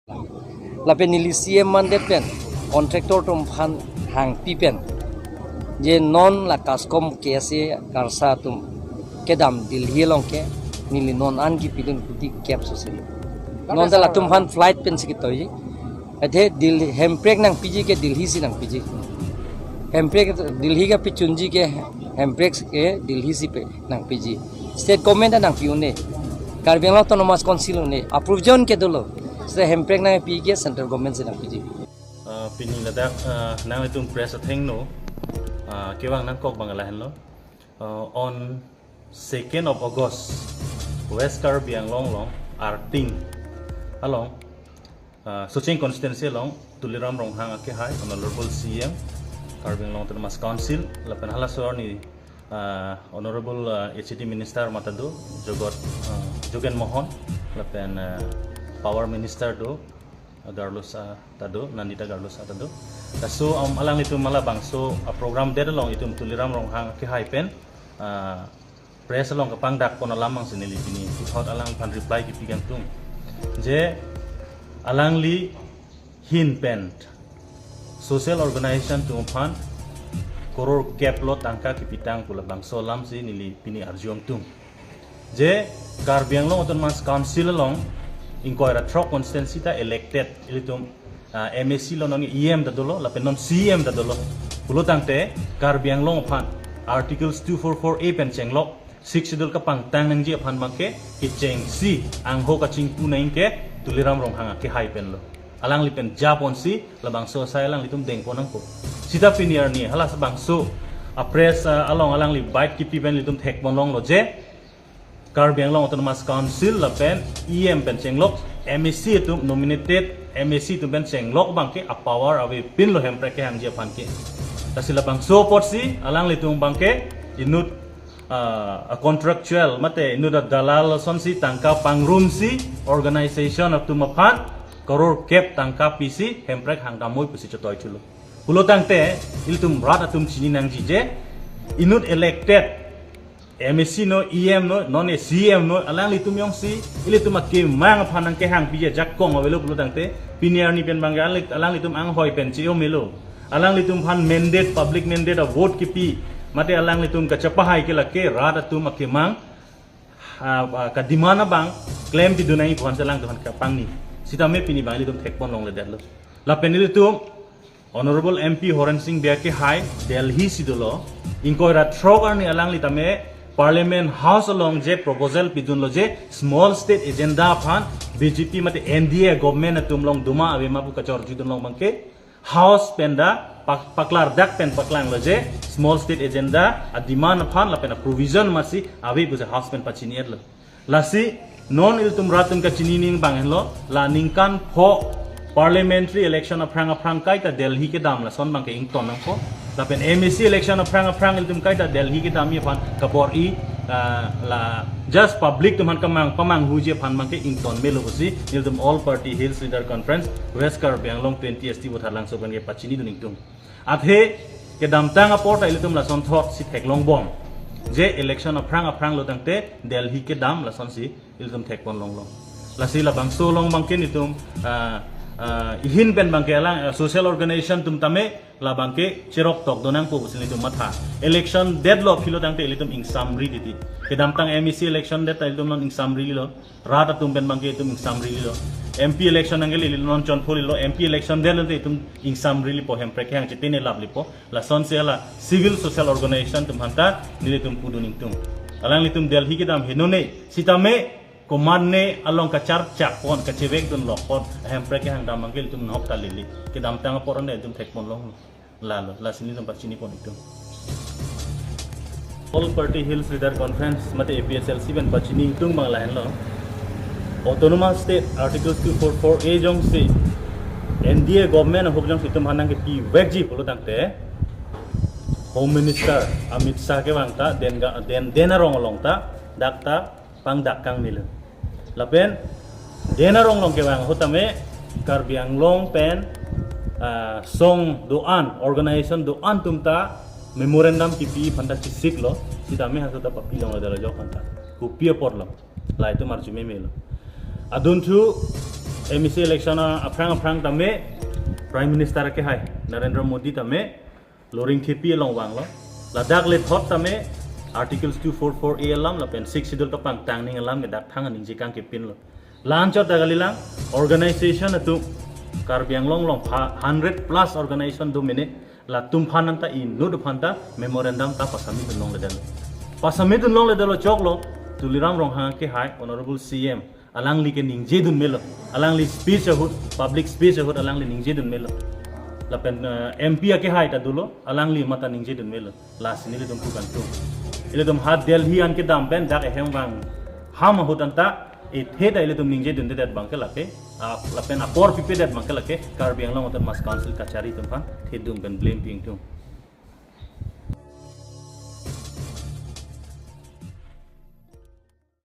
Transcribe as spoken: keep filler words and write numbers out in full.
Lapen neli C M mandet pen contractor atum aphan hangpi pen, je non la KASCOM K S A KARSA atum kedam Delhi along ke neli non an kipidun kuti kep soselo. Non ta latum aphan flight pensi ketoiji. Athe Delhi, Hemprek nangpiji ke Delhi si nangpiji. Hemprek Delhi kapachunji ke, Hemprek ke Delhi si pe nangpiji. State government ta nangpi un-e. Karbi Anglong Autonomous Council un-e. Approvision ke dolo. State Hemprek nangpi ke central government si nangpiji. Uh, pini ladak, uh, nanglitum press athengno, uh, kevang nangkok abang lahenlo. Uh, on second of August, West Karbi Anglong along, Arting along, uh, Socheng constituency along, Tuliram Ronghang akehai, Honorable C M, Karbi Anglong Autonomous Council, lapen halaso arni, uh, Honorable, uh, H A D Minister mata do, Jogot, uh, Jogen Mohan, lapen, uh, Power Minister do, uh, Garlosa ta do, Nandita Garlosa ta do. Laso, um, alanglitum labangso, uh, program det along itum Tuliram Ronghang akehai pen, uh, press along kapangdak pon alam angsi neli pini puthot alangliphan reply kipi kangtung. Je alangli ahin pen social organization atum aphan koror kep lo tangka kipitang pu labangso alamsi neli pini arju kangtung. Je Karbi Anglong Autonomous Council along ingkoi ra throk constituency ta elected ilitum, ah, M A C lo, non E M ta dolo, lapen non C E M ta dolo. Pulo tangte Karbi Anglong aphan Articles two four four A pen chenglok, Sixth Schedule kapangtang nangji aphan abangke kechengsi angho kachingpu nang ke Tuliram Ronghang akehai pen lo. Alangli pen japonsi labangso asai alanglitum dengpon nangpo. Sita pini arni hala bangso a press, ah, along alangli bike kipi pen ilitum thekpon longlo je Karbi Anglong Autonomous Council lapen E M pen chenglok M A C atum, nominated M A C atum pen chenglok abangke a power avepin lo Hemprek kehangji aphan ke. Lasi labangso apotsi alanglitum abangke inut, ah, a contractual mate inut a dalal asonsi tangka pangrumsi organization atum aphan koror kep tangka pisi Hemprek hangdamoi pusi chotoi thulo. Pulo tangte ilitum rat atum chini nangji je inut elected M A C no, E M no, non e C E M no, alanglitum jongsi ilitum akemang aphan nangkehang piji ajakong avelo pulo tangte pini arni pen abangke alangli-, alanglitum anghoi pen chi-o melo. Alanglitum aphan mandate, public mandate a vote kipi mate alanglitum kachepahai ke lake rat atum akemang, ah, ah, ka demand abang klem pidun nangji aphansi alangtum aphan kapangni. Sitame pini abang ilitum thekpon longledetlo. Lapen ilitum Honorable M P Horen Sing Bey akehai Delhi si dolo, ingkoi ra throk arni alangli tame Parliament House along je proposal pidunlo je small state agenda aphan B J P mate N D A government atum along doma ave ma pu kachorjudun long abangke House pen ta pak-, paklardak pen paklanglo je small state agenda a demand aphan lapen a provision masi ave pusi House pen pachini-etlo. Lasi non ilitum rat atum kachini ning abang henlo, la ningkan pho parliamentary election aphrang aphrang kaita Delhi kedam lason abangke ington nangpo. Lapen M A C election aphrang aphrang ilitum kaita Delhi kedamji aphan kabor-i, ah, la just public atum aphan kamang pamanghuji aphan abangke ington melo pusi ilitum All Party Hills Leader Conference West Karbi Anglong twenty S T Vothatlangso abangke pachinidun ingtung. Athe kedamtang apor ta ilitum lason thotsi theklongbom je election aphrang aphrang lo tangte Delhi kedam lasonsi ilitum thekpon longlo. Lasi labangso along abangke nelitum, ah, ah, ahin pen abangke alang, ah, social organization atum tame labangke cherok tok do nangpo pusi nelitum matha. Election det lo philo tangte ilitum ingsamri titi. Kedamtang M A C election det ta ilitum non ingsamrilo. Rat atum pen abangke itum ingsamrilo. M P election nangkele ilitum non chonpholilo. M P election det lo te itum ingsamrilipo, Hemprek kehang chetene laplipo. Lasonsi hala civil social organization atum aphanta nelitum pudun ingtung. Alanglitum Delhi kedam henone, sitame komatne along kacharchak pon, kachevekdun lok pon, Hemprek kehang dam abangke ilitum nahok ta lili. Kedamtang apor anta ilitum thekpon long. Lalo, lasi nelitum pachini pon ingtung. All Party Hills Leader Conference mate A P H L C pen pachini ingtung abang lahenlo. Autonomous State Article two four four A jongsi N D A government ahok jongsi itum aphan nangkepivekji pulo tangte Home Minister Amit Shah kevang ta den ga-, den, den arong along ta dak ta pangdak kangmilo. Lapen den arong along kevang ahut tame Karbi Anglong pen, ah, song do-an, organization do-an atum ta memorandum kipi aphanta chesiklo, sitame halaso ta papi longledetlo ajok aphanta. Kopi apotlo, la itum arju memelo. Adunthu M A C election aphrang aphrang tame Prime Minister akehai Narendra Modi tame loring thepi along vanglo. Ladak le thot tame Articles two four four A alam lapen Sixth Schedule kapangtang ning alam ke dak thang aningje kangkepinlo. La-anchot ta kalilang, organization atum Karbi Anglong along pha hundred plus organization do mene, latum aphan anta inut aphan ta memorandum ta pasubmit dunlongledetlo. Pasubmit dunlongledetlo choklo, Tuliram Ronghang akehai Honorable C M alangli ke ningje dun melo. Alangli speech ahut, public speech ahut alangli ningje dun melo. Lapen eh, M P akehai ta dolo, alangli mata ningje dun melo. Lasi nelitum pu kantu. Ilitum ha Delhi an kedam pen dak ehem vang ham ahut anta, ethe ta ilitum ningje dundedet abang ke lake, ah, lapen apor pipedet abang ke lake Karbi Anglong Autonomous Council kachari atum aphan thedung pen blame pi ingtung.